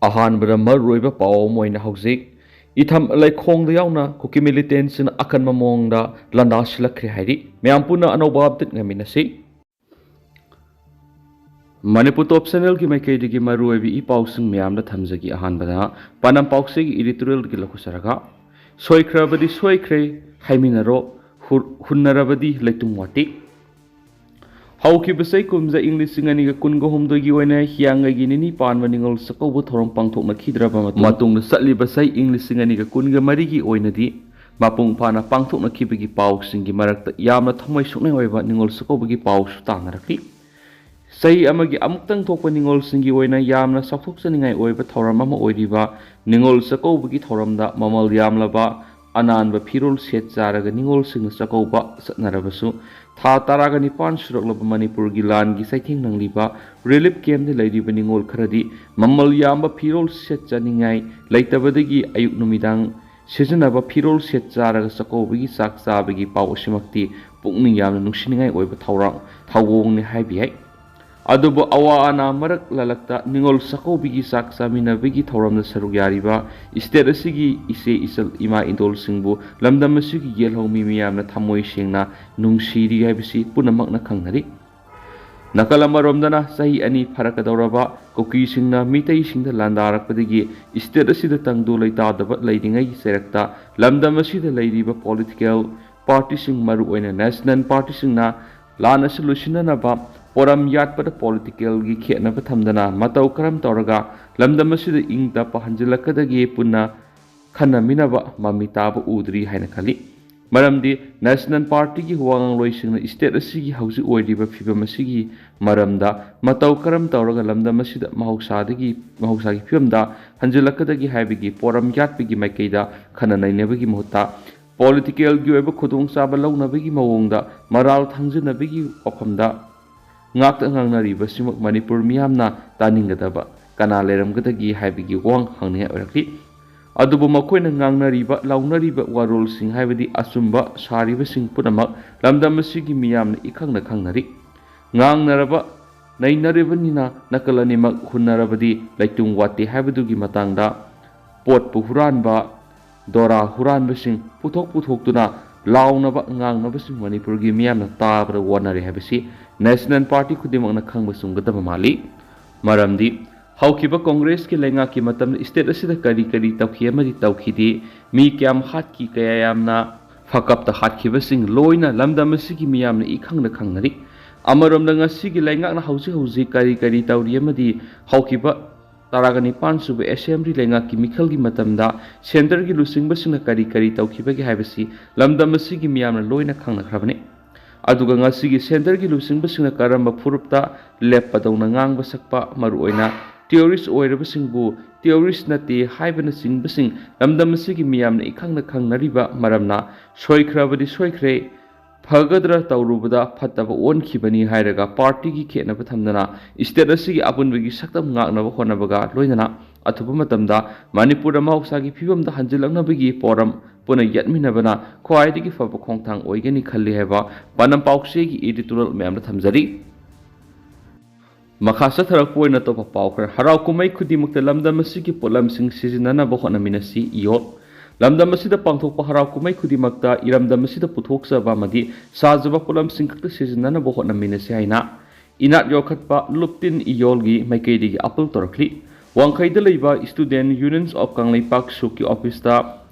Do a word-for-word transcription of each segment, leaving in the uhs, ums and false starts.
ꯑꯍꯥꯟꯕꯗ ꯃꯔꯨꯑꯣꯏꯕ ꯄꯥꯎ ꯑꯃ ꯑꯣꯏꯅ ꯍꯧꯖꯤꯛ ꯏꯊꯝ ꯂꯩꯈꯣꯡꯗ ꯌꯥꯎꯅ ꯀꯨꯀꯤ ꯃꯤꯂꯤꯇꯦꯟꯁꯤꯡꯅ ꯑꯀꯟꯕ ꯃꯑꯣꯡꯗ ꯂꯥꯟꯗꯥ ꯁꯤꯜꯂꯛꯈ꯭ꯔꯦ ꯍꯥꯏꯔꯤ꯫ ꯃꯌꯥꯝ ꯄꯨꯟꯅ ꯑꯅꯧꯕ ꯑꯞꯗꯦꯠ ꯉꯥꯏꯃꯤꯟꯅꯁꯤ꯫ ꯃꯅꯤꯄꯨꯔ ꯇꯣꯞ ꯆꯦꯅꯦꯜꯒꯤ ꯃꯥꯏꯀꯩꯗꯒꯤ ꯃꯔꯨꯑꯣꯏꯕ ꯏ ꯄꯥꯎꯁꯤꯡ ꯃꯌꯥꯝꯗ ꯊꯝꯖꯒꯦ꯫ ꯑꯍꯥꯟꯕꯗ ꯄꯥꯟꯗꯝ ꯄꯥꯎꯆꯦꯒꯤ ꯏꯗꯤꯇꯣꯔꯤꯌꯦꯜꯗꯒꯤ ꯂꯧꯈꯠꯆꯔꯒ, ꯁꯣꯏꯈ꯭ꯔꯕꯗꯤ ꯁꯣꯏꯈ꯭ꯔꯦ, ꯍꯥꯏꯃꯤꯟꯅꯔꯣ, ꯍꯨ-, ꯍꯨꯟꯅꯔꯕꯗꯤ ꯂꯩꯇꯨꯝ ꯋꯥꯇꯦꯛ꯫ ꯍꯧꯈꯤꯕ ꯆꯍꯤ ꯀꯨꯝꯖꯥ ꯏꯪ ꯂꯤꯁꯤꯡ ꯑꯅꯤꯒ ꯀꯨꯟꯒ ꯍꯨꯝꯗꯣꯏꯒꯤ ꯑꯣꯏꯅ ꯍꯤꯌꯥꯡꯒꯩꯒꯤ ꯅꯤꯅꯤ ꯄꯥꯟꯕ ꯅꯤꯉꯣꯜ ꯆꯥꯛꯀꯧꯕ ꯊꯧꯔꯝ ꯄꯥꯡꯊꯣꯛꯅꯈꯤꯗ꯭ꯔꯕ ꯃꯇꯨꯡ, ꯃꯇꯨꯡꯗ ꯆꯠꯂꯤꯕ ꯆꯍꯤ ꯏꯪ ꯂꯤꯁꯤꯡ ꯑꯅꯤꯒ ꯀꯨꯟꯒ ꯃꯔꯤꯒꯤ ꯑꯣꯏꯅꯗꯤ ꯃꯄꯨꯡ ꯐꯥꯅ ꯄꯥꯡꯊꯣꯛꯅꯈꯤꯕꯒꯤ ꯄꯥꯎꯁꯤꯡꯒꯤ ꯃꯔꯛꯇ ꯌꯥꯝꯅ ꯊꯃꯣꯏ ꯁꯣꯛꯅꯤꯡꯉꯥꯏ ꯑꯣꯏꯕ ꯅꯤꯉꯣꯜ ꯆꯥꯛꯀꯧꯕꯒꯤ ꯄꯥꯎꯁꯨ ꯇꯥꯟꯅꯔꯛꯂꯤ꯫ ꯆꯍꯤ ꯑꯃꯒꯤ ꯑꯃꯨꯛꯇꯪ ꯊꯣꯛꯄ ꯅꯤꯉꯣꯜꯁꯤꯡꯒꯤ ꯑꯣꯏꯅ ꯌꯥꯝꯅ ꯆꯥꯎꯊꯣꯛꯆꯅꯤꯡꯉꯥꯏ ꯑꯣꯏꯕ ꯊꯧꯔꯝ ꯑꯃ ꯑꯣꯏꯔꯤꯕ ꯅꯤꯉꯣꯜ ꯆꯥꯛꯀꯧꯕꯒꯤ ꯊꯧꯔꯝꯗ ꯃꯃꯜ ꯌꯥꯝꯂꯕ ꯑꯅꯥꯟꯕ ꯐꯤꯔꯣꯜ ꯁꯦꯠ ꯆꯥꯔꯒ ꯅꯤꯉꯣꯜꯁꯤꯡꯅ ꯆꯥꯛꯀꯧꯕ ꯆꯠꯅꯔꯕꯁꯨ, ꯊꯥ ꯇꯔꯥꯒ ꯅꯤꯄꯥꯟ ꯁꯨꯔꯛꯂꯕ ꯃꯅꯤꯄꯨꯔꯒꯤ ꯂꯥꯟꯒꯤ ꯆꯩꯊꯦꯡ ꯅꯪꯂꯤꯕ ꯔꯤꯂꯤꯐ ꯀꯦꯝꯞꯇ ꯂꯩꯔꯤꯕ ꯅꯤꯉꯣꯜ ꯈꯔꯗꯤ ꯃꯃꯜ ꯌꯥꯝꯕ ꯐꯤꯔꯣꯜ ꯁꯦꯠ ꯆꯥꯅꯤꯡꯉꯥꯏ ꯂꯩꯇꯕꯗꯒꯤ ꯑꯌꯨꯛ ꯅꯨꯃꯤꯗꯥꯡ ꯁꯤꯖꯤꯟꯅꯕ ꯐꯤꯔꯣꯜ ꯁꯦꯠ ꯆꯥꯔꯒ ꯆꯥꯛꯀꯧꯕꯒꯤ ꯆꯥꯛ ꯆꯥꯕꯒꯤ ꯄꯥꯎ ꯑꯁꯤꯃꯛꯇꯤ ꯄꯨꯛꯅꯤꯡ ꯌꯥꯝꯅ ꯅꯨꯡꯁꯤꯅꯤꯡꯉꯥꯏ ꯑꯣꯏꯕ ꯊꯧꯔꯥꯡ ꯊꯧꯑꯣꯡꯅꯤ ꯍꯥꯏꯕ ꯌꯥꯏ꯫ ꯑꯗꯨꯕꯨ ꯑꯋꯥ ꯑꯅꯥ ꯃꯔꯛ ꯂꯥꯂꯛꯇ ꯅꯤꯉꯣꯜ ꯆꯥꯛꯀꯧꯕꯒꯤ ꯆꯥꯛ ꯆꯥꯃꯤꯟꯅꯕꯒꯤ ꯊꯧꯔꯝꯗ ꯁꯔꯨꯛ ꯌꯥꯔꯤꯕ ꯏꯁꯇꯦꯠ ꯑꯁꯤꯒꯤ ꯏꯆꯦ ꯏꯆꯜ ꯏꯃꯥ ꯏꯗꯣꯜꯁꯤꯡꯕꯨ ꯂꯝꯗꯝ ꯑꯁꯤꯒꯤ ꯌꯦꯜꯍꯧꯃꯤ ꯃꯤꯌꯥꯝꯅ ꯊꯃꯣꯏ ꯁꯦꯡꯅ ꯅꯨꯡꯁꯤꯔꯤ ꯍꯥꯏꯕꯁꯤ ꯄꯨꯝꯅꯃꯛꯅ ꯈꯪꯅꯔꯤ꯫ ꯅꯥꯀꯜ ꯑꯃꯔꯣꯝꯗꯅ ꯆꯍꯤ ꯑꯅꯤ ꯐꯥꯔꯛꯀꯗꯧꯔꯕ ꯀꯨꯀꯤꯁꯤꯡꯅ ꯃꯤꯇꯩꯁꯤꯡꯗ ꯂꯥꯟꯗꯥꯔꯛꯄꯗꯒꯤ ꯏꯁꯇꯦꯠ ꯑꯁꯤꯗ ꯇꯪꯗꯨ ꯂꯩꯇꯥꯗꯕ ꯂꯩꯔꯤꯉꯩꯒꯤ ꯆꯩꯔꯛꯇ ꯂꯝꯗꯝ ꯑꯁꯤꯗ ꯂꯩꯔꯤꯕ ꯄꯣꯂꯤꯇꯤꯀꯦꯜ ꯄꯥꯔꯇꯤꯁꯤꯡ, ꯃꯔꯨꯑꯣꯏꯅ ꯅꯦꯁꯅꯦꯜ ꯄꯥꯔꯇꯤꯁꯤꯡꯅ ꯂꯥꯟ ꯑꯁꯤ ꯂꯣꯏꯁꯤꯟꯅꯅꯕ ꯄꯣꯔꯝ ꯌꯥꯠꯄꯗ ꯄꯣꯂꯤꯇꯤꯀꯦꯜꯒꯤ ꯈꯦꯠꯅꯕ ꯊꯝꯗꯅ ꯃꯇꯧ ꯀꯔꯝ ꯇꯧꯔꯒ ꯂꯝꯗꯝ ꯑꯁꯤꯗ ꯏꯪ ꯇꯞꯄ ꯍꯟꯖꯤꯜꯂꯛꯀꯗꯒꯦ ꯄꯨꯟꯅ ꯈꯟꯅꯃꯤꯟꯅꯕ ꯃꯃꯤ ꯇꯥꯕ ꯎꯗ꯭ꯔꯤ ꯍꯥꯏꯅ ꯈꯜꯂꯤ꯫ ꯃꯔꯝꯗꯤ ꯅꯦꯁꯅꯦꯜ ꯄꯥꯔꯇꯤꯒꯤ ꯋꯥꯉꯥꯡꯂꯣꯏꯁꯤꯡꯅ ꯏꯁꯇꯦꯠ ꯑꯁꯤꯒꯤ ꯍꯧꯖꯤꯛ ꯑꯣꯏꯔꯤꯕ ꯐꯤꯕꯝ ꯑꯁꯤꯒꯤ ꯃꯔꯝꯗ ꯃꯇꯧ ꯀꯔꯝ ꯇꯧꯔꯒ ꯂꯝꯗꯝ ꯑꯁꯤꯗ ꯃꯍꯧꯁꯥꯗꯒꯤ, ꯃꯍꯧꯁꯥꯒꯤ ꯐꯤꯕꯝꯗ ꯍꯟꯖꯤꯜꯂꯛꯀꯗꯒꯦ ꯍꯥꯏꯕꯒꯤ ꯄꯣꯔꯝ ꯌꯥꯠꯄꯒꯤ ꯃꯥꯏꯀꯩꯗ ꯈꯟꯅ ꯅꯩꯅꯕꯒꯤ ꯃꯍꯨꯠꯇ ꯄꯣꯂꯤꯇꯤꯀꯦꯜꯒꯤ ꯑꯣꯏꯕ ꯈꯨꯗꯣꯡꯆꯥꯕ ꯂꯧꯅꯕꯒꯤ ꯃꯑꯣꯡꯗ ꯃꯔꯥꯜ ꯊꯥꯡꯖꯅꯕꯒꯤ ꯋꯥꯐꯝꯗ ꯉꯥꯛꯇ ꯉꯥꯡꯅꯔꯤꯕꯁꯤꯃꯛ ꯃꯅꯤꯄꯨꯔ ꯃꯤꯌꯥꯝꯅ ꯇꯥꯅꯤꯡꯒꯗꯕ ꯀꯅꯥ ꯂꯩꯔꯝꯒꯗꯒꯦ ꯍꯥꯏꯕꯒꯤ ꯋꯥꯍꯪ ꯍꯪꯅꯤꯡꯉꯥꯏ ꯑꯣꯏꯔꯛꯂꯤ꯫ ꯑꯗꯨꯕꯨ ꯃꯈꯣꯏꯅ ꯉꯥꯡꯅꯔꯤꯕ, ꯂꯥꯎꯅꯔꯤꯕ ꯋꯥꯔꯣꯜꯁꯤꯡ ꯍꯥꯏꯕꯗꯤ ꯑꯆꯨꯝꯕ ꯁꯥꯔꯤꯕꯁꯤꯡ ꯄꯨꯝꯅꯃꯛ ꯂꯝꯗꯝ ꯑꯁꯤꯒꯤ ꯃꯤꯌꯥꯝꯅ ꯏꯈꯪꯅ ꯈꯪꯅꯔꯤ꯫ ꯉꯥꯡꯅꯔꯕ ꯅꯩꯅꯔꯤꯕꯅꯤꯅ ꯅꯥꯀꯜ ꯑꯅꯤꯃꯛ ꯍꯨꯟꯅꯔꯕꯗꯤ ꯂꯩꯇꯨꯡ ꯋꯥꯠꯇꯦ ꯍꯥꯏꯕꯗꯨꯒꯤ ꯃꯇꯥꯡꯗ ꯄꯣꯠꯄꯨ ꯍꯨꯔꯥꯟꯕ, ꯗꯣꯔꯥ ꯍꯨꯔꯥꯟꯕꯁꯤꯡ ꯄꯨꯊꯣꯛ ꯄꯨꯊꯣꯛꯇꯨꯅ ꯂꯥꯎꯅꯕ ꯉꯥꯡꯅꯕꯁꯤꯡ ꯃꯅꯤꯄꯨꯔꯒꯤ ꯃꯤꯌꯥꯝꯅ ꯇꯥꯕꯗ ꯋꯥꯅꯔꯦ ꯍꯥꯏꯕꯁꯤ ꯅꯦꯁꯅꯦꯜ ꯄꯥꯔꯇꯤ ꯈꯨꯗꯤꯡꯃꯛꯅ ꯈꯪꯕ ꯆꯨꯝꯒꯗꯕ ꯃꯥꯜꯂꯤ꯫ ꯃꯔꯝꯗꯤ ꯍꯧꯈꯤꯕ ꯀꯣꯡꯒ꯭ꯔꯦꯁꯀꯤ ꯂꯩꯉꯥꯛꯀꯤ ꯃꯇꯝꯗ ꯁ꯭ꯇꯦꯠ ꯑꯁꯤꯗ ꯀꯔꯤ ꯀꯔꯤ ꯇꯧꯈꯤ ꯑꯃꯗꯤ ꯇꯧꯈꯤꯗꯦ, ꯃꯤ ꯀꯌꯥꯝ ꯍꯥꯠꯈꯤ, ꯀꯌꯥ ꯌꯥꯝꯅ ꯐꯀꯞꯇ ꯍꯥꯠꯈꯤꯕꯁꯤꯡ ꯂꯣꯏꯅ ꯂꯝꯗꯝ ꯑꯁꯤꯒꯤ ꯃꯤꯌꯥꯝꯅ ꯏꯈꯪꯗ ꯈꯪꯅꯔꯤ꯫ ꯑꯃꯔꯣꯝꯗ ꯉꯁꯤꯒꯤ ꯂꯩꯉꯥꯛꯅ ꯍꯧꯖꯤꯛ ꯍꯧꯖꯤꯛ ꯀꯔꯤ ꯀꯔꯤ ꯇꯧꯔꯤ ꯑꯃꯗꯤ ꯍꯧꯈꯤꯕ ꯇꯔꯥꯒ ꯅꯤꯄꯥꯟ ꯁꯨꯕ ꯑꯦꯁꯦꯝꯕ꯭ꯂꯤ ꯂꯩꯉꯥꯛꯀꯤ ꯃꯤꯈꯜꯒꯤ ꯃꯇꯝꯗ ꯁꯦꯟꯇꯔꯒꯤ ꯂꯨꯆꯤꯡꯕꯁꯤꯡꯅ ꯀꯔꯤ ꯀꯔꯤ ꯇꯧꯈꯤꯕꯒꯦ ꯍꯥꯏꯕꯁꯤ ꯂꯝꯗꯝ ꯑꯁꯤꯒꯤ ꯃꯤꯌꯥꯝꯅ ꯂꯣꯏꯅ ꯈꯪꯅꯈ꯭ꯔꯕꯅꯤ꯫ ꯑꯗꯨꯒ ꯉꯁꯤꯒꯤ ꯁꯦꯟꯇꯔꯒꯤ ꯂꯨꯆꯤꯡꯕꯁꯤꯡꯅ ꯀꯔꯝꯕ ꯐꯨꯔꯨꯞꯇ ꯂꯦꯞꯄꯗꯧꯅ ꯉꯥꯡꯕ ꯁꯛꯄ, ꯃꯔꯨꯑꯣꯏꯅ ꯇꯦꯔꯣꯔꯤꯁ ꯑꯣꯏꯔꯕꯁꯤꯡꯕꯨ ꯇꯦꯔꯣꯔꯤꯁ ꯅꯠꯇꯦ ꯍꯥꯏꯕꯅꯆꯤꯡꯕꯁꯤꯡ ꯂꯝꯗꯝ ꯑꯁꯤꯒꯤ ꯃꯤꯌꯥꯝꯅ ꯏꯈꯪꯅ ꯈꯪꯅꯔꯤꯕ ꯃꯔꯝꯅ ꯁꯣꯏꯈ꯭ꯔꯕꯗꯤ ꯁꯣꯏꯈ꯭ꯔꯦ, ꯐꯒꯗ꯭ꯔꯥ ꯇꯧꯔꯨꯕꯗ ꯐꯠꯇꯕ ꯑꯣꯟꯈꯤꯕꯅꯤ ꯍꯥꯏꯔꯒ ꯄꯥꯔꯇꯤꯒꯤ ꯈꯦꯠꯅꯕ ꯊꯝꯗꯅ ꯁ꯭ꯇꯦꯠ ꯑꯁꯤꯒꯤ ꯑꯄꯨꯟꯕꯒꯤ ꯁꯛꯇꯝ ꯉꯥꯛꯅꯕ ꯍꯣꯠꯅꯕꯒ ꯂꯣꯏꯅꯅ ꯑꯊꯨꯕ ꯃꯇꯝꯗ ꯃꯅꯤꯄꯨꯔꯗ ꯃꯍꯧꯁꯥꯒꯤ ꯐꯤꯕꯝꯗ ꯍꯟꯖꯤꯜꯂꯛꯅꯕꯒꯤ ꯄꯣꯔꯝ ꯄꯨꯟꯅ ꯌꯦꯠꯃꯤꯟꯅꯕꯅ ꯈ꯭ꯋꯥꯏꯗꯒꯤ ꯐꯕ ꯈꯣꯡꯊꯥꯡ ꯑꯣꯏꯒꯅꯤ ꯈꯜꯂꯤ ꯍꯥꯏꯕ ꯄꯥꯟꯗꯝ ꯄꯥꯎꯆꯦꯒꯤ ꯏꯗꯤꯇꯣꯔꯤꯌꯦꯜ ꯃꯌꯥꯝꯗ ꯊꯝꯖꯔꯤ꯫ ꯃꯈꯥ ꯆꯠꯊꯔꯛꯄ ꯑꯣꯏꯅ ꯑꯇꯣꯞꯄ ꯄꯥꯎ ꯈꯔ꯫ ꯍꯔꯥꯎ ꯀꯨꯝꯍꯩ ꯈꯨꯗꯤꯡꯃꯛꯇ ꯂꯝꯗꯝ ꯑꯁꯤꯒꯤ ꯄꯣꯠꯂꯝꯁꯤꯡ ꯁꯤꯖꯤꯟꯅꯅꯕ ꯍꯣꯠꯅꯃꯤꯟꯅꯁꯤ, ꯏꯌꯣꯜ꯫ ꯂꯝꯗꯝ ꯑꯁꯤꯗ ꯄꯥꯡꯊꯣꯛꯄ ꯍꯔꯥꯎ ꯀꯨꯝꯍꯩ ꯈꯨꯗꯤꯡꯃꯛꯇ ꯏꯔꯝꯗꯝ ꯑꯁꯤꯗ ꯄꯨꯊꯣꯛꯆꯕ ꯑꯃꯗꯤ ꯁꯥꯖꯕ ꯄꯣꯠꯂꯝꯁꯤꯡ ꯈꯛꯇ ꯁꯤꯖꯤꯟꯅꯅꯕ ꯍꯣꯠꯅꯃꯤꯟꯅꯁꯤ ꯍꯥꯏꯅ ꯏꯅꯥꯠ ꯌꯣꯛꯈꯠꯄ ꯂꯨꯞꯇꯤꯟ ꯏꯌꯣꯜꯒꯤ ꯃꯥꯏꯀꯩꯗꯒꯤ ꯑꯥꯄꯤꯜ ꯇꯧꯔꯛꯂꯤ꯫ ꯋꯥꯡꯈꯩꯗ ꯂꯩꯕ Student Unions of ꯀꯪꯂꯩꯄꯥꯛ ꯁꯨꯛꯀꯤ ꯑꯣꯐꯤꯁꯇ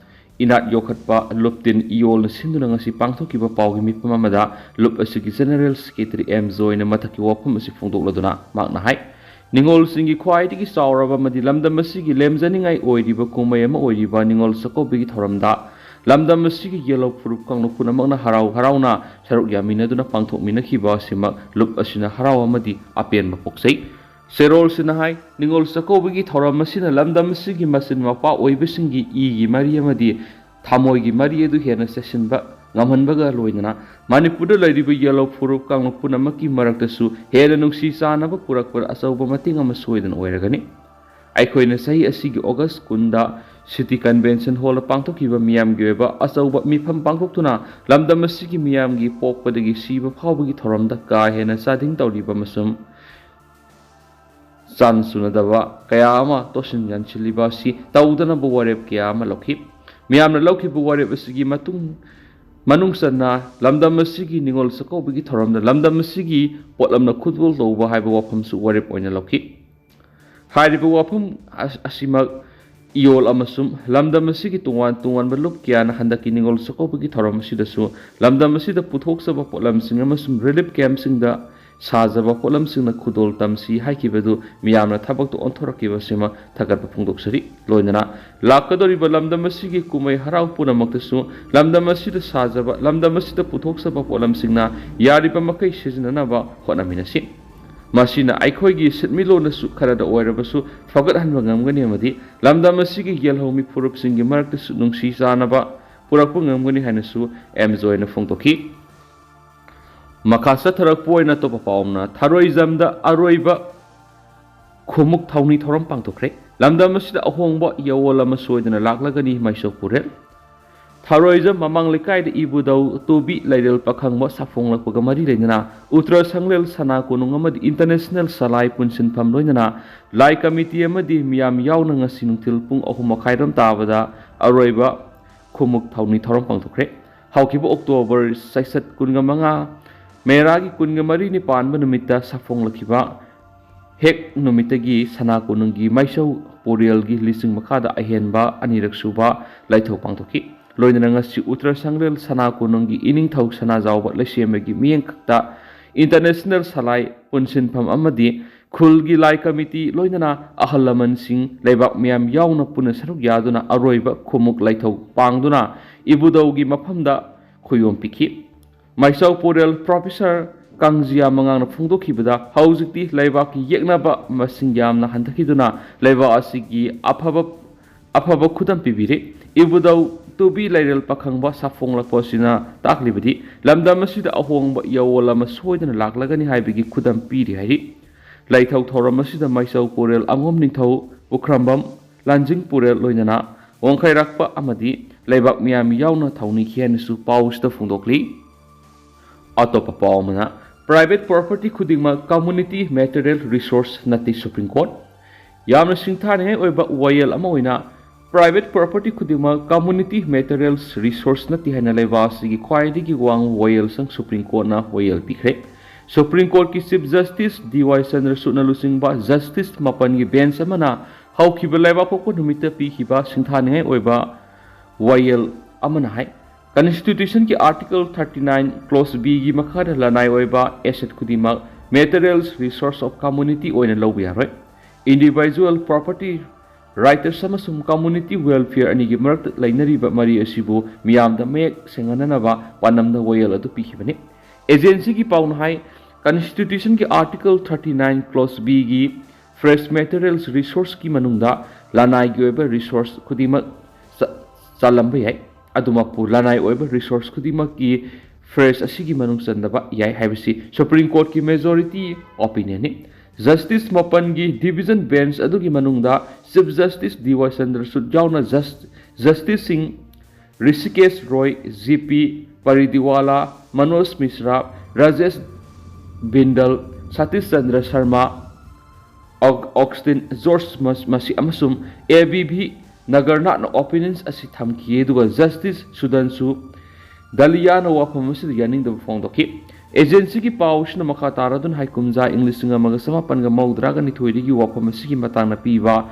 ꯏꯅꯥꯠ ꯌꯣꯛꯈꯠꯄ ꯂꯨꯞꯇꯤꯟ ꯏꯌꯣꯜꯅ ꯁꯤꯟꯗꯨꯅ ꯉꯁꯤ ꯄꯥꯡꯊꯣꯛꯈꯤꯕ ꯄꯥꯎꯒꯤ ꯃꯤꯐꯝ ꯑꯃꯗ ꯂꯨꯞ ꯑꯁꯤꯒꯤ ꯖꯦꯅꯔꯦꯜ ꯁꯦꯀ꯭ꯔꯦꯇꯔꯤ ꯑꯦꯝ ꯖꯣꯏꯅ ꯃꯊꯛꯀꯤ ꯋꯥꯐꯝ ꯑꯁꯤ ꯐꯣꯡꯗꯣꯛꯂꯗꯨꯅ ꯃꯍꯥꯛꯅ ꯍꯥꯏ, ꯅꯤꯡꯉꯣꯜꯁꯤꯡꯒꯤ ꯈ꯭ꯋꯥꯏꯗꯒꯤ ꯆꯥꯎꯔꯕ ꯑꯃꯗꯤ ꯂꯝꯗꯝ ꯑꯁꯤꯒꯤ ꯂꯦꯝꯖꯅꯤꯡꯉꯥꯏ ꯑꯣꯏꯔꯤꯕ ꯀꯨꯝꯍꯩ ꯑꯃ ꯑꯣꯏꯔꯤꯕ ꯅꯤꯡꯉꯣꯜ ꯆꯥꯛꯀꯧꯕꯒꯤ ꯊꯧꯔꯝꯗ ꯂꯝꯗꯝ ꯑꯁꯤꯒꯤ ꯌꯦꯜꯍꯧ ꯐꯨꯔꯨꯞ ꯀꯥꯡꯂꯨꯞ ꯄꯨꯝꯅꯃꯛꯅ ꯍꯔꯥꯎ ꯍꯔꯥꯎꯅ ꯁꯔꯨꯛ ꯌꯥꯃꯤꯟꯅꯗꯨꯅ ꯄꯥꯡꯊꯣꯛꯃꯤꯟꯅꯈꯤꯕ ꯑꯁꯤꯃꯛ ꯂꯨꯞ ꯑꯁꯤꯅ ꯍꯔꯥꯎ ꯑꯃꯗꯤ ꯑꯄꯦꯟꯕ ꯄꯣꯛꯆꯩ꯫ ꯆꯦꯔꯣꯜꯁꯤꯅ ꯍꯥꯏ, ꯅꯤꯡꯉꯣꯜ ꯆꯥꯛꯀꯧꯕꯒꯤ ꯊꯧꯔꯝ ꯑꯁꯤꯅ ꯂꯝꯗꯝ ꯑꯁꯤꯒꯤ ꯃꯆꯤꯟ ꯃꯧꯄ꯭ꯋꯥ ꯑꯣꯏꯕꯁꯤꯡꯒꯤ ꯏꯒꯤ ꯃꯔꯤ ꯑꯃꯗꯤ ꯊꯃꯣꯏꯒꯤ ꯃꯔꯤ ꯑꯗꯨ ꯍꯦꯟꯅ ꯆꯦꯠꯁꯤꯟꯕ ꯉꯝꯍꯟꯕꯒ ꯂꯣꯏꯅꯅ ꯃꯅꯤꯄꯨꯔꯗ ꯂꯩꯔꯤꯕ ꯌꯦꯜꯍꯧ ꯐꯨꯔꯨꯞ ꯀꯥꯡꯂꯨꯞ ꯄꯨꯝꯅꯃꯛꯀꯤ ꯃꯔꯛꯇꯁꯨ ꯍꯦꯟꯅ ꯅꯨꯡꯁꯤ ꯆꯥꯟꯅꯕ ꯄꯨꯔꯛꯄꯗ ꯑꯆꯧꯕ ꯃꯇꯦꯡ ꯑꯃ ꯁꯣꯏꯗꯅ ꯑꯣꯏꯔꯒꯅꯤ꯫ ꯑꯩꯈꯣꯏꯅ ꯆꯍꯤ ꯑꯁꯤꯒꯤ ꯑꯣꯒꯁ ꯀꯨꯟꯗ ꯁꯤꯇꯤ ꯀꯟꯚꯦꯟꯁꯟ ꯍꯣꯜꯗ ꯄꯥꯡꯊꯣꯛꯈꯤꯕ ꯃꯤꯌꯥꯝꯒꯤ ꯑꯣꯏꯕ ꯑꯆꯧꯕ ꯃꯤꯐꯝ ꯄꯥꯡꯊꯣꯛꯇꯨꯅ ꯂꯝꯗꯝ ꯑꯁꯤꯒꯤ ꯃꯤꯌꯥꯝꯒꯤ ꯄꯣꯛꯄꯗꯒꯤ ꯁꯤꯕ ꯐꯥꯎꯕꯒꯤ ꯊꯧꯔꯝꯗ ꯀꯥ ꯍꯦꯟꯅ ꯆꯥꯗꯤꯡ ꯇꯧꯔꯤꯕ ꯑꯃꯁꯨꯡ ꯆꯥꯟ ꯆꯨꯅꯗꯕ ꯀꯌꯥ ꯑꯃ ꯇꯣꯠꯁꯤꯟ ꯌꯥꯟꯁꯤꯜꯂꯤꯕ ꯑꯁꯤ ꯇꯧꯗꯅꯕ ꯋꯥꯔꯦꯞ ꯀꯌꯥ ꯑꯃ ꯂꯧꯈꯤ꯫ ꯃꯤꯌꯥꯝꯅ ꯂꯧꯈꯤꯕ ꯋꯥꯔꯦꯞ ꯑꯁꯤꯒꯤ ꯃꯇꯨꯡ ꯃꯅꯨꯡ ꯆꯟꯅ ꯂꯝꯗꯝ ꯑꯁꯤꯒꯤ ꯅꯤꯉꯣꯜ ꯆꯥꯛꯀꯧꯕꯒꯤ ꯊꯧꯔꯝꯗ ꯂꯝꯗꯝ ꯑꯁꯤꯒꯤ ꯄꯣꯠꯂꯝꯅ ꯈꯨꯗꯣꯜ ꯇꯧꯕ ꯍꯥꯏꯕ ꯋꯥꯐꯝꯁꯨ ꯋꯥꯔꯦꯞ ꯑꯣꯏꯅ ꯂꯧꯈꯤ꯫ ꯍꯥꯏꯔꯤꯕ ꯋꯥꯐꯝ ꯑꯁ-, ꯑꯁꯤꯃꯛ ꯏꯌꯣꯜ ꯑꯃꯁꯨꯡ ꯂꯝꯗꯝ ꯑꯁꯤꯒꯤ ꯇꯣꯉꯥꯟ ꯇꯣꯉꯥꯟꯕ ꯂꯨꯞ ꯀꯌꯥꯅ ꯍꯟꯗꯛꯀꯤ ꯅꯤꯉꯣꯜ ꯆꯥꯛꯀꯧꯕꯒꯤ ꯊꯧꯔꯝ ꯑꯁꯤꯗꯁꯨ ꯂꯝꯗꯝ ꯑꯁꯤꯗ ꯄꯨꯊꯣꯛꯆꯕ ꯄꯣꯠꯂꯝꯁꯤꯡ ꯑꯃꯁꯨꯡ ꯔꯤꯂꯤꯐ ꯀꯦꯝꯞꯁꯤꯡꯗ ꯁꯥꯖꯕ ꯄꯣꯠꯂꯝꯁꯤꯡꯅ ꯈꯨꯗꯣꯜ ꯇꯝꯁꯤ ꯍꯥꯏꯈꯤꯕꯗꯨ ꯃꯤꯌꯥꯝꯅ ꯊꯕꯛꯇ ꯑꯣꯟꯊꯣꯔꯛꯈꯤꯕ ꯑꯁꯤꯃ ꯊꯥꯒꯠꯄ ꯐꯣꯡꯗꯣꯛꯆꯔꯤ꯫ ꯂꯣꯏꯅꯅ ꯂꯥꯛꯀꯗꯧꯔꯤꯕ ꯂꯝꯗꯝ ꯑꯁꯤꯒꯤ ꯀꯨꯝꯍꯩ ꯍꯔꯥꯎ ꯄꯨꯝꯅꯃꯛꯇꯁꯨ ꯂꯝꯗꯝ ꯑꯁꯤꯗ ꯁꯥꯖꯕ, ꯂꯝꯗꯝ ꯑꯁꯤꯗ ꯄꯨꯊꯣꯛꯆꯕ ꯄꯣꯠꯂꯝꯁꯤꯡꯅ ꯌꯥꯔꯤꯕ ꯃꯈꯩ ꯁꯤꯖꯤꯟꯅꯅꯕ ꯍꯣꯠꯅꯃꯤꯟꯅꯁꯤ꯫ ꯃꯁꯤꯅ ꯑꯩꯈꯣꯏꯒꯤ ꯁꯤꯟꯃꯤꯠꯂꯣꯟꯗꯁꯨ ꯈꯔꯗ ꯑꯣꯏꯔꯕꯁꯨ ꯐꯒꯠꯍꯟꯕ ꯉꯝꯒꯅꯤ ꯑꯃꯗꯤ ꯂꯝꯗꯝ ꯑꯁꯤꯒꯤ ꯌꯦꯜꯍꯧꯃꯤ ꯐꯨꯔꯨꯞꯁꯤꯡꯒꯤ ꯃꯔꯛꯇꯁꯨ ꯅꯨꯡꯁꯤ ꯆꯥꯟꯅꯕ ꯄꯨꯔꯛꯄ ꯉꯝꯒꯅꯤ ꯍꯥꯏꯅꯁꯨ ꯑꯦꯝ ꯖꯣꯏꯅ ꯐꯣꯡꯗꯣꯛꯈꯤ꯫ ꯃꯈꯥ ꯆꯠꯊꯔꯛꯄ ꯑꯣꯏꯅ ꯑꯇꯣꯞꯄ ꯄꯥꯎ ꯑꯃꯅ ꯊꯔꯣꯏꯖꯝꯗ ꯑꯔꯣꯏꯕ ꯈꯨꯃꯨꯛ ꯊꯧꯅꯤ ꯊꯧꯔꯝ ꯄꯥꯡꯊꯣꯛꯈ꯭ꯔꯦ꯫ ꯂꯝꯗꯝ ꯑꯁꯤꯗ ꯑꯍꯣꯡꯕ ꯌꯥꯋꯣꯜ ꯑꯃ ꯁꯣꯏꯗꯅ ꯂꯥꯛꯂꯒꯅꯤ, ꯃꯥꯏꯁꯣ ꯄꯨꯔꯦꯜ꯫ ꯊꯔꯣꯏꯖꯝ ꯃꯃꯥꯡ ꯂꯩꯀꯥꯏꯗ ꯏꯕꯨꯙꯧ ꯇꯨꯕꯤ ꯂꯩꯔꯦꯜ ꯄꯥꯈꯪꯕ ꯁꯥꯐꯣꯡꯂꯛꯄꯒ ꯃꯔꯤ ꯂꯩꯅꯅ ꯎꯇ꯭ꯔ ꯁꯪꯂꯦꯜ ꯁꯅꯥ ꯀꯣꯅꯨꯡ ꯑꯃꯗꯤ ꯏꯟꯇꯔꯅꯦꯁꯅꯦꯜ ꯁꯂꯥꯏ ꯄꯨꯟꯁꯤꯟꯐꯝ ꯂꯣꯏꯅꯅ ꯂꯥꯏ ꯀꯃꯤꯇꯤ ꯑꯃꯗꯤ ꯃꯤꯌꯥꯝ ꯌꯥꯎꯅ ꯉꯁꯤ ꯅꯨꯡꯊꯤꯜ ꯄꯨꯡ ꯑꯍꯨꯝ ꯃꯈꯥꯏꯔꯣꯝ ꯇꯥꯕꯗ ꯑꯔꯣꯏꯕ ꯈꯨꯃꯨꯛ ꯊꯧꯅꯤ ꯊꯧꯔꯝ ꯄꯥꯡꯊꯣꯛꯈ꯭ꯔꯦ꯫ ꯍꯧꯈꯤꯕ ꯑꯣꯛꯇꯣꯕꯔ ꯆꯩꯆꯠ ꯀꯨꯟꯒ ꯃꯉꯥ, ꯃꯦꯔꯥꯒꯤ ꯀꯨꯟꯒ ꯃꯔꯤꯅꯤ ꯄꯥꯟꯕ ꯅꯨꯃꯤꯠꯇ ꯁꯥꯐꯣꯡꯂꯛꯈꯤꯕ ꯍꯦꯛ ꯅꯨꯃꯤꯠꯇꯒꯤ ꯁꯅꯥ ꯀꯣꯅꯨꯡꯒꯤ ꯃꯥꯏꯁꯧ ꯄꯣꯔꯦꯜꯒꯤ ꯂꯤꯆꯤꯡ ꯃꯈꯥꯗ ꯑꯍꯦꯟꯕ ꯑꯅꯤꯔꯛ ꯁꯨꯕ ꯂꯥꯏꯊꯧ ꯄꯥꯡꯊꯣꯛꯈꯤ꯫ ꯂꯣꯏꯅꯅ ꯉꯁꯤ ꯎꯇ꯭ꯔ ꯁꯪꯂꯦꯜ ꯁꯅꯥ ꯀꯣꯅꯨꯡꯒꯤ ꯏꯅꯤꯡꯊꯧ ꯁꯅꯥꯖꯥꯎꯕ ꯂꯩꯁꯦꯝꯕꯒꯤ ꯃꯤꯠꯌꯦꯡ ꯈꯛꯇ ꯏꯟꯇꯔꯅꯦꯁꯅꯦꯜ ꯁꯂꯥꯏ ꯄꯨꯟꯁꯤꯟꯐꯝ ꯑꯃꯗꯤ ꯈꯨꯜꯒꯤ ꯂꯥꯏ ꯀꯃꯤꯇꯤ ꯂꯣꯏꯅꯅ ꯑꯍꯜ ꯂꯃꯟꯁꯤꯡ ꯂꯩꯕꯥꯛ ꯃꯤꯌꯥꯝ ꯌꯥꯎꯅ ꯄꯨꯟꯅ ꯁꯔꯨꯛ ꯌꯥꯗꯨꯅ ꯑꯔꯣꯏꯕ ꯈꯨꯃꯨꯛ ꯂꯥꯏꯊꯧ ꯄꯥꯡꯗꯨꯅ ꯏꯕꯨꯙꯧꯒꯤ ꯃꯐꯝꯗ ꯈꯨꯌꯣꯝ ꯄꯤꯈꯤ꯫ ꯃꯥꯏꯆꯥꯎ ꯄꯣꯔꯦꯜ ꯄ꯭ꯔꯣꯐꯦꯁꯔ ꯀꯥꯡꯖꯤꯌꯥ ꯃꯉꯥꯡꯅ ꯐꯣꯡꯗꯣꯛꯈꯤꯕꯗ, ꯍꯧꯖꯤꯛꯇꯤ ꯂꯩꯕꯥꯛꯀꯤ ꯌꯦꯛꯅꯕ ꯃꯁꯤꯡ ꯌꯥꯝꯅ ꯍꯟꯊꯈꯤꯗꯨꯅ ꯂꯩꯕꯥꯛ ꯑꯁꯤꯒꯤ ꯑꯐꯕ, ꯑꯐꯕ ꯈꯨꯗꯝ ꯄꯤꯕꯤꯔꯦ꯫ ꯏꯕꯨꯙꯧ ꯇꯨꯕꯤ ꯂꯩꯔꯦꯜ ꯄꯥꯈꯪꯕ ꯁꯥꯐꯣꯡꯂꯛꯄ ꯑꯁꯤꯅ ꯇꯥꯛꯂꯤꯕꯗꯤ ꯂꯝꯗꯝ ꯑꯁꯤꯗ ꯑꯍꯣꯡꯕ ꯌꯥꯋꯣꯜ ꯑꯃ ꯁꯣꯏꯗꯅ ꯂꯥꯛꯂꯒꯅꯤ ꯍꯥꯏꯕꯒꯤ ꯈꯨꯗꯝ ꯄꯤꯔꯤ ꯍꯥꯏꯔꯤ꯫ ꯂꯩꯊꯧ ꯊꯧꯔꯝ ꯑꯁꯤꯗ ꯃꯥꯏꯆꯧ ꯄꯣꯔꯦꯜ ꯑꯉꯣꯝ ꯅꯤꯡꯊꯧ, ꯄꯨꯈ꯭ꯔꯝꯕꯝ ꯂꯥꯟꯖꯤꯡ ꯄꯣꯔꯦꯜ ꯂꯣꯏꯅꯅ ꯋꯥꯡꯈꯩꯔꯥꯛꯄ ꯑꯃꯗꯤ ꯂꯩꯕꯥꯛ ꯃꯤꯌꯥꯝ ꯌꯥꯎꯅ ꯊꯧꯅꯤꯈꯤ ꯍꯥꯏꯅꯁꯨ ꯄꯥꯎ ꯑꯁꯤꯗ ꯐꯣꯡꯗꯣꯛꯂꯤ꯫ ꯑꯇꯣꯞꯄ ꯄꯥꯎ ꯑꯃꯅ, Private property ꯈꯨꯗꯤꯡꯃꯛ community material resource ꯅꯠꯇꯦ꯫ Supreme Court꯫ ꯌꯥꯝꯅ ꯁꯤꯡꯊꯥꯅꯤꯡꯉꯥꯏ ꯑꯣꯏꯕ ꯋꯥꯌꯦꯜ ꯑꯃ ꯑꯣꯏꯅ, private property ꯈꯨꯗꯤꯡꯃꯛ community materials resource ꯅꯠꯇꯦ ꯍꯥꯏꯅ ꯂꯩꯕꯥꯛ ꯑꯁꯤꯒꯤ ꯈ꯭ꯋꯥꯏꯗꯒꯤ ꯋꯥꯡꯕ ꯋꯥꯌꯦꯜ ꯁꯪ Supreme Courtꯅ ꯋꯥꯌꯦꯜ ꯄꯤꯈ꯭ꯔꯦ꯫ Supreme Courtꯀꯤ Chief Justice ꯗꯤ ꯋꯥꯏ ꯆꯟꯗ꯭ꯔꯆꯨꯗꯅ ꯂꯨꯆꯤꯡꯕ Justice ꯃꯥꯄꯟꯒꯤ bench ꯑꯃꯅ ꯍꯧꯈꯤꯕ ꯂꯩꯕꯥꯛꯄꯣꯛꯄ ꯅꯨꯃꯤꯠꯇ ꯄꯤꯈꯤꯕ ꯁꯤꯡꯊꯥꯅꯤꯡꯉꯥꯏ ꯑꯣꯏꯕ ꯋꯥꯌꯦꯜ ꯑꯃꯅ ꯍꯥꯏ, Constitutionꯒꯤ Article thirty nine Clause Bꯒꯤ ꯃꯈꯥꯗ ꯂꯅꯥꯏ ꯑꯣꯏꯕ asset ꯈꯨꯗꯤꯡꯃꯛ materials resource of community ꯑꯣꯏꯅ ꯂꯧꯕ ꯌꯥꯔꯣꯏ꯫ Individual property rights ꯑꯃꯁꯨꯡ community welfare ꯑꯅꯤꯒꯤ ꯃꯔꯛꯇ ꯂꯩꯅꯔꯤꯕ ꯃꯔꯤ ꯑꯁꯤꯕꯨ ꯃꯤꯌꯥꯝꯗ ꯃꯌꯦꯛ ꯁꯦꯡꯍꯟꯅꯅꯕ ꯄꯥꯟꯗꯝꯗ ꯋꯥꯌꯦꯜ ꯑꯗꯨ ꯄꯤꯈꯤꯕꯅꯤ꯫ Agencyꯒꯤ ꯄꯥꯎꯅ ꯍꯥꯏ, Constitutionꯒꯤ Article thirty nine Clause Bꯒꯤ phrase materials resourceꯀꯤ ꯃꯅꯨꯡꯗ ꯂꯅꯥꯏꯒꯤ ꯑꯣꯏꯕ resource ꯈꯨꯗꯤꯡꯃꯛ ꯆ-, ꯆꯜꯂꯝꯕ ꯌꯥꯏ꯫ ꯑꯗꯨꯃꯛꯄꯨ ꯂꯅꯥꯏ ꯑꯣꯏꯕ resource ꯈꯨꯗꯤꯡꯃꯛꯀꯤ phrase ꯑꯁꯤꯒꯤ ꯃꯅꯨꯡ ꯆꯟꯗꯕ ꯌꯥꯏ ꯍꯥꯏꯕꯁꯤ Supreme Courtꯀꯤ majority opinionꯅꯤ꯫ Justice ꯃꯥꯄꯟꯒꯤ division bench ꯑꯗꯨꯒꯤ ꯃꯅꯨꯡꯗ Chief Justice ꯗꯤ ꯋꯥꯏ ꯆꯟꯗ꯭ꯔꯆꯨꯗ ꯌꯥꯎꯅ just-, Justiceꯁꯤꯡ ꯔꯤꯁꯤꯀꯦꯁ ꯔꯣꯏ, ꯖꯤ ꯄꯤ ꯄꯔꯤꯗꯤꯋꯥꯂꯥ, ꯃꯅꯣꯖ ꯃꯤꯁ꯭ꯔꯥ, ꯔꯥꯖꯦꯁ ꯕꯤꯟꯗꯜ, ꯁꯇꯤꯁ ꯆꯟꯗ꯭ꯔ ꯁꯔꯃ, ꯑꯣꯛ-, ꯑꯣꯛꯁꯇꯤꯟ ꯖꯣꯔꯖ ꯃꯁ-, ꯃꯁꯤ ꯑꯃꯁꯨꯡ ꯑꯦ ꯕꯤ ꯚꯤ ꯅꯒꯔꯅꯥꯠꯅ opinions ꯑꯁꯤ ꯊꯝꯈꯤ, ꯑꯗꯨꯒ Justice ꯁꯨꯗꯟꯁꯨ ꯗꯂꯤꯌꯥꯅ ꯋꯥꯐꯝ ꯑꯁꯤꯗ ꯌꯥꯅꯤꯡꯗꯕ ꯐꯣꯡꯗꯣꯛꯈꯤ꯫ Agencyꯒꯤ ꯄꯥꯎ ꯑꯁꯤꯅ ꯃꯈꯥ ꯇꯥꯔꯗꯨꯅ ꯍꯥꯏ, ꯀꯨꯝꯖꯥ ꯏꯪ ꯂꯤꯁꯤꯡ ꯑꯃꯒ ꯆꯃꯥꯄꯟꯒ ꯃꯧꯗ꯭ꯔꯥꯒ ꯅꯤꯊꯣꯏꯗꯒꯤ ꯋꯥꯐꯝ ꯑꯁꯤꯒꯤ ꯃꯇꯥꯡꯗ ꯄꯤꯕ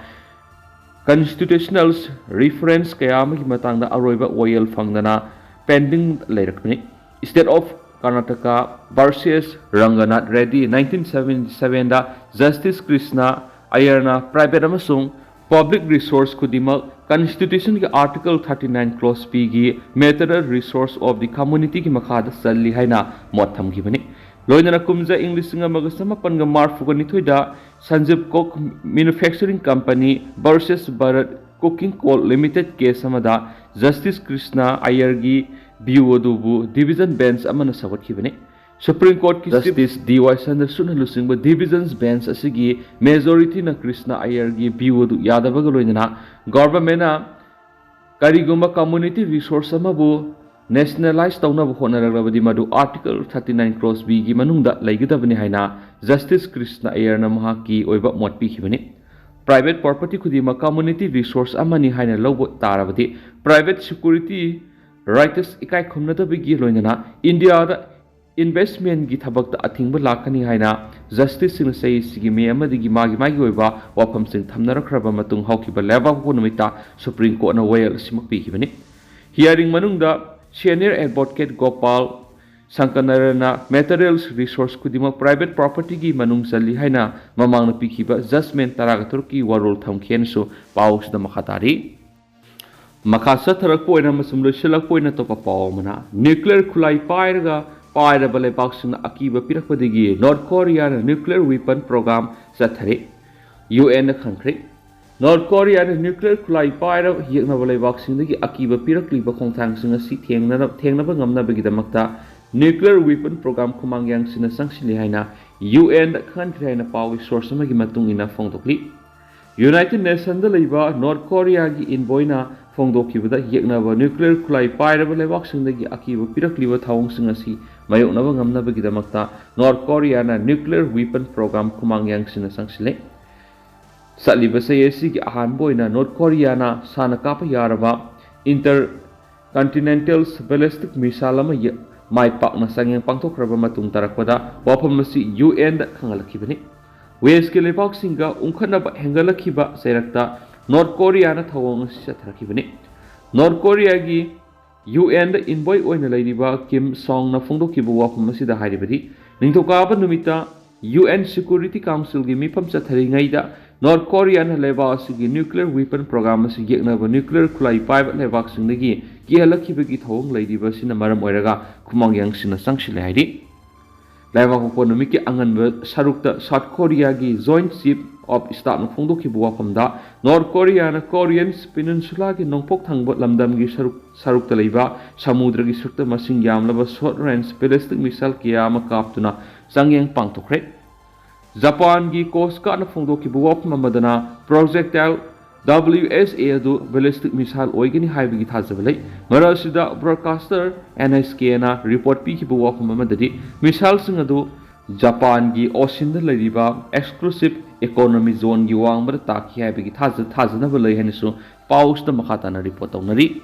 constitutional reference ꯀꯌꯥ ꯑꯃꯒꯤ ꯃꯇꯥꯡꯗ ꯑꯔꯣꯏꯕ ꯋꯥꯌꯦꯜ ꯐꯪꯗꯅ pending ꯂꯩꯔꯛꯄꯅꯤ꯫ State of Karnataka versus Ranganath Reddy nineteen seventy sevenꯗ Justice Krishna ꯑꯌꯔꯅ private ꯑꯃꯁꯨꯡ public resource ꯈꯨꯗꯤꯡꯃꯛ Constitutionꯒꯤ Article thirty nine Clause Bꯒꯤ material resource of the communityꯒꯤ ꯃꯈꯥꯗ ꯆꯜꯂꯤ ꯍꯥꯏꯅ ꯃꯣꯠ ꯊꯝꯈꯤꯕꯅꯤ꯫ ꯂꯣꯏꯅꯅ ꯀꯨꯝꯖꯥ ꯏꯪ ꯂꯤꯁꯤꯡ ꯑꯃꯒ ꯆꯃꯥꯄꯟꯒ ꯃꯔꯐꯨꯒ ꯅꯤꯊꯣꯏꯗ Sanjib Coke Manufacturing Company versus Bharat Coking Coal Limited case ꯑꯃꯗ Justice ꯀ꯭ꯔꯤꯁꯅ ꯑꯌꯔꯒꯤ view ꯑꯗꯨꯕꯨ division bench ꯑꯃꯅ ꯁꯧꯒꯠꯈꯤꯕꯅꯤ꯫ Supreme Courtꯀꯤ Justice ꯗꯤ ꯋꯥꯏ ꯆꯟꯗ꯭ꯔꯆꯨꯗꯅ ꯂꯨꯆꯤꯡꯕ division bench ꯑꯁꯤꯒꯤ majorityꯅ ꯀ꯭ꯔꯤꯁꯅ ꯑꯌꯔꯒꯤ view ꯑꯗꯨ ꯌꯥꯗꯕꯒ ꯂꯣꯏꯅꯅ governmentꯅ ꯀꯔꯤꯒꯨꯝꯕ community resource ꯑꯃꯕꯨ ꯅꯦꯁꯅꯦꯂꯥꯏꯖ ꯇꯧꯅꯕ ꯍꯣꯠꯅꯔꯛꯂꯕꯗꯤ ꯃꯗꯨ Article thirty nine clause B ꯒꯤ ꯃꯅꯨꯡꯗ ꯂꯩꯒꯗꯕꯅꯤ ꯍꯥꯏꯅ Justice Krishna Iyerꯅ ꯃꯍꯥꯛꯀꯤ ꯑꯣꯏꯕ ꯃꯣꯠ ꯄꯤꯈꯤꯕꯅꯤ꯫ Private property ꯈꯨꯗꯤꯡꯃꯛ community resource ꯑꯃꯅꯤ ꯍꯥꯏꯅ ꯂꯧꯕ ꯇꯥꯔꯕꯗꯤ private security rights ꯏꯀꯥꯏ ꯈꯨꯝꯅꯗꯕꯒꯤ ꯂꯣꯏꯅꯅ ꯏꯟꯗꯤꯌꯥꯗ investmentꯀꯤ ꯊꯕꯛꯇ ꯑꯊꯤꯡꯕ ꯂꯥꯛꯀꯅꯤ ꯍꯥꯏꯅ ꯖꯁꯇꯤꯁꯁꯤꯡꯅ ꯆꯍꯤꯁꯤꯒꯤ ꯃꯦ ꯑꯃꯗꯒꯤ ꯃꯥꯒꯤ ꯃꯥꯒꯤ ꯑꯣꯏꯕ ꯋꯥꯐꯝꯁꯤꯡ ꯊꯝꯅꯔꯛꯈ꯭ꯔꯕ ꯃꯇꯨꯡ ꯍꯧꯈꯤꯕ ꯂꯩꯕꯥꯛ ꯄꯣꯛꯄ ꯅꯨꯃꯤꯠꯇ ꯁꯨꯄ꯭ꯔꯤꯝ ꯀꯣꯔꯠꯅ ꯋꯥꯌꯦꯜ ꯑꯁꯤꯃꯛ ꯄꯤꯈꯤꯕꯅꯤ꯫ ꯍꯤꯌꯥꯔꯤꯡ ꯃꯅꯨꯡꯗ senior advocate ꯒꯣꯄꯥꯜ ꯁꯪꯀꯅꯔꯅ materials resource ꯈꯨꯗꯤꯡꯃꯛ private propertyꯒꯤ ꯃꯅꯨꯡ ꯆꯜꯂꯤ ꯍꯥꯏꯅ ꯃꯃꯥꯡꯗ ꯄꯤꯈꯤꯕ judgment ꯇꯔꯥꯒ ꯇꯔꯨꯛꯀꯤ ꯋꯥꯔꯣꯜ ꯊꯝꯈꯤ ꯍꯥꯏꯅꯁꯨ ꯄꯥꯎꯁꯤꯗ ꯃꯈꯥ ꯇꯥꯔꯤ꯫ ꯃꯈꯥ ꯆꯠꯊꯔꯛꯄ ꯑꯣꯏꯅ ꯑꯃꯁꯨꯡ ꯂꯣꯏꯁꯤꯜꯂꯛꯄ ꯑꯣꯏꯅ ꯑꯇꯣꯞꯄ ꯄꯥꯎ ꯑꯃꯅ, nuclear ꯈꯨꯠꯂꯥꯏ ꯄꯥꯏꯔꯒ ꯄꯥꯏꯔꯕ ꯂꯩꯕꯥꯛꯁꯤꯡꯅ ꯑꯀꯤꯕ ꯄꯤꯔꯛꯄꯗꯒꯤ ꯅꯣꯔꯠ ꯀꯣꯔꯤꯌꯥꯅ nuclear weapon program ꯆꯠꯊꯔꯤ꯫ ꯌꯨ ꯑꯦꯟꯗ ꯈꯪꯈ꯭ꯔꯦ꯫ ꯅꯣꯔꯠ ꯀꯣꯔꯤꯌꯥꯅ nuclear ꯈꯨꯠꯂꯥꯏ ꯄꯥꯏꯔꯕ ꯌꯦꯛꯅꯕ ꯂꯩꯕꯥꯛꯁꯤꯡꯗꯒꯤ ꯑꯀꯤꯕ ꯄꯤꯔꯛꯂꯤꯕ ꯈꯣꯡꯊꯥꯡꯁꯤꯡ ꯑꯁꯤ ꯊꯦꯡꯅꯅ-, ꯊꯦꯡꯅꯕ ꯉꯝꯅꯕꯒꯤꯗꯃꯛꯇ nuclear weapon program ꯈꯨꯃꯥꯡ ꯌꯥꯡꯁꯤꯟꯅ ꯆꯪꯁꯤꯜꯂꯤ ꯍꯥꯏꯅ ꯌꯨ ꯑꯦꯟꯗ ꯈꯪꯍꯟꯈ꯭ꯔꯦ ꯍꯥꯏꯅ ꯄꯥꯎꯒꯤ source ꯑꯃꯒꯤ ꯃꯇꯨꯡ ꯏꯟꯅ ꯐꯣꯡꯗꯣꯛꯂꯤ꯫ United Nationꯗ ꯂꯩꯕ ꯅꯣꯔꯠ ꯀꯣꯔꯤꯌꯥꯒꯤ envoyꯅ ꯐꯣꯡꯗꯣꯛꯈꯤꯕꯗ, ꯌꯦꯛꯅꯕ nuclear ꯈꯨꯠꯂꯥꯏ ꯄꯥꯏꯔꯕ ꯂꯩꯕꯥꯛꯁꯤꯡꯗꯒꯤ ꯑꯀꯤꯕ ꯄꯤꯔꯛꯂꯤꯕ ꯊꯧꯑꯣꯡꯁꯤꯡ ꯑꯁꯤ ꯃꯥꯌꯣꯛꯅꯕ ꯉꯝꯅꯕꯒꯤꯗꯃꯛꯇ ꯅꯣꯔꯠ ꯀꯣꯔꯤꯌꯥꯅ nuclear weapon program ꯈꯨꯃꯥꯡ ꯌꯥꯡꯁꯤꯟꯅ ꯆꯪꯁꯤꯜꯂꯦ꯫ ꯆꯠꯂꯤꯕ ꯆꯍꯤ ꯑꯁꯤꯒꯤ ꯑꯍꯥꯟꯕ ꯑꯣꯏꯅ ꯅꯣꯔꯠ ꯀꯣꯔꯤꯌꯥꯅ ꯁꯥꯟꯅ ꯀꯥꯞꯄ ꯌꯥꯔꯕ intercontinental ballistic missile ꯑꯃ ꯌ-, ꯃꯥꯏ ꯄꯥꯛꯅ ꯆꯥꯡꯌꯦꯡ ꯄꯥꯡꯊꯣꯛꯈ꯭ꯔꯕ ꯃꯇꯨꯡ ꯇꯥꯔꯛꯄꯗ ꯋꯥꯐꯝ ꯑꯁꯤ ꯌꯨ ꯑꯦꯟꯗ ꯈꯪꯍꯜꯂꯛꯈꯤꯕꯅꯤ꯫ Westꯀꯤ ꯂꯩꯕꯥꯛꯁꯤꯡꯒ ꯎꯪꯈꯠꯅꯕ ꯍꯦꯟꯒꯠꯂꯛꯈꯤꯕ ꯆꯩꯔꯛꯇ ꯅꯣꯔꯠ ꯀꯣꯔꯤꯌꯥꯅ ꯊꯧꯑꯣꯡ ꯑꯁꯤ ꯆꯠꯊꯔꯛꯈꯤꯕꯅꯤ꯫ ꯅꯣꯔꯠ ꯀꯣꯔꯤꯌꯥꯒꯤ ꯌꯨ ꯑꯦꯟꯗ envoy ꯑꯣꯏꯅ ꯂꯩꯔꯤꯕ ꯀꯤꯝ ꯁꯣꯡꯅ ꯐꯣꯡꯗꯣꯛꯈꯤꯕ ꯋꯥꯐꯝ ꯑꯁꯤꯗ ꯍꯥꯏꯔꯤꯕꯗꯤ, ꯅꯤꯡꯊꯧꯀꯥꯕ ꯅꯨꯃꯤꯠꯇ ꯌꯨ ꯑꯦꯟ Security Councilꯒꯤ ꯃꯤꯐꯝ ꯆꯠꯊꯔꯤꯉꯩꯗ ꯅꯣꯔꯠ ꯀꯣꯔꯤꯌꯥꯅ ꯂꯩꯕꯥꯛ ꯑꯁꯤꯒꯤ nuclear weapon program ꯑꯁꯤ ꯌꯦꯛꯅꯕ nuclear ꯈꯨꯠꯂꯥꯏ ꯄꯥꯏꯕ ꯂꯩꯕꯥꯛꯁꯤꯡꯗꯒꯤ ꯀꯤꯍꯜꯂꯛꯈꯤꯕꯒꯤ ꯊꯧꯑꯣꯡ ꯂꯩꯔꯤꯕ ꯑꯁꯤꯅ ꯃꯔꯝ ꯑꯣꯏꯔꯒ ꯈꯨꯃꯥꯡ ꯌꯥꯡꯁꯤꯟꯅ ꯆꯪꯁꯤꯜꯂꯦ ꯍꯥꯏꯔꯤ꯫ ꯂꯩꯕꯥꯛ ꯄꯣꯛꯄ ꯅꯨꯃꯤꯠꯀꯤ ꯑꯉꯟꯕ ꯁꯔꯨꯛꯇ South Koreaꯒꯤ Joint Chief of Staffꯅ ꯐꯣꯡꯗꯣꯛꯈꯤꯕ ꯋꯥꯐꯝꯗ, ꯅꯣꯔꯠ ꯀꯣꯔꯤꯌꯥꯅ Korean Peninsulaꯒꯤ ꯅꯣꯡꯄꯣꯛ ꯊꯪꯕ ꯂꯝꯗꯝꯒꯤ ꯁꯔꯨꯛ, ꯁꯔꯨꯛꯇ ꯂꯩꯕ ꯁꯃꯨꯗ꯭ꯔꯒꯤ ꯁꯔꯨꯛꯇ ꯃꯁꯤꯡ ꯌꯥꯝꯂꯕ short range ballistic missile ꯀꯌꯥ ꯑꯃ ꯀꯥꯞꯇꯨꯅ ꯆꯥꯡꯌꯦꯡ ꯄꯥꯡꯊꯣꯛꯈ꯭ꯔꯦ꯫ ꯖꯄꯥꯟꯒꯤ Coast Guardꯅ ꯐꯣꯡꯗꯣꯛꯈꯤꯕ ꯋꯥꯐꯝ ꯑꯃꯗꯅ, projectile WSA ꯑꯗꯨ ballistic missile ꯑꯣꯏꯒꯅꯤ ꯍꯥꯏꯕꯒꯤ ꯊꯥꯖꯕ ꯂꯩ꯫ ꯃꯔꯛ ꯑꯁꯤꯗ broadcaster NHKꯅ report ꯄꯤꯈꯤꯕ ꯋꯥꯐꯝ ꯑꯃꯗꯗꯤ, missileꯁꯤꯡ ꯑꯗꯨ ꯖꯄꯥꯟꯒꯤ oceanꯗ ꯂꯩꯔꯤꯕ exclusive economy zoneꯒꯤ ꯋꯥꯡꯃꯗ ꯇꯥꯈꯤ ꯍꯥꯏꯕꯒꯤ ꯊꯥꯖ-, ꯊꯥꯖꯅꯕ ꯂꯩ ꯍꯥꯏꯅꯁꯨ ꯄꯥꯎꯁꯤꯗ ꯃꯈꯥ ꯇꯥꯅ report ꯇꯧꯅꯔꯤ꯫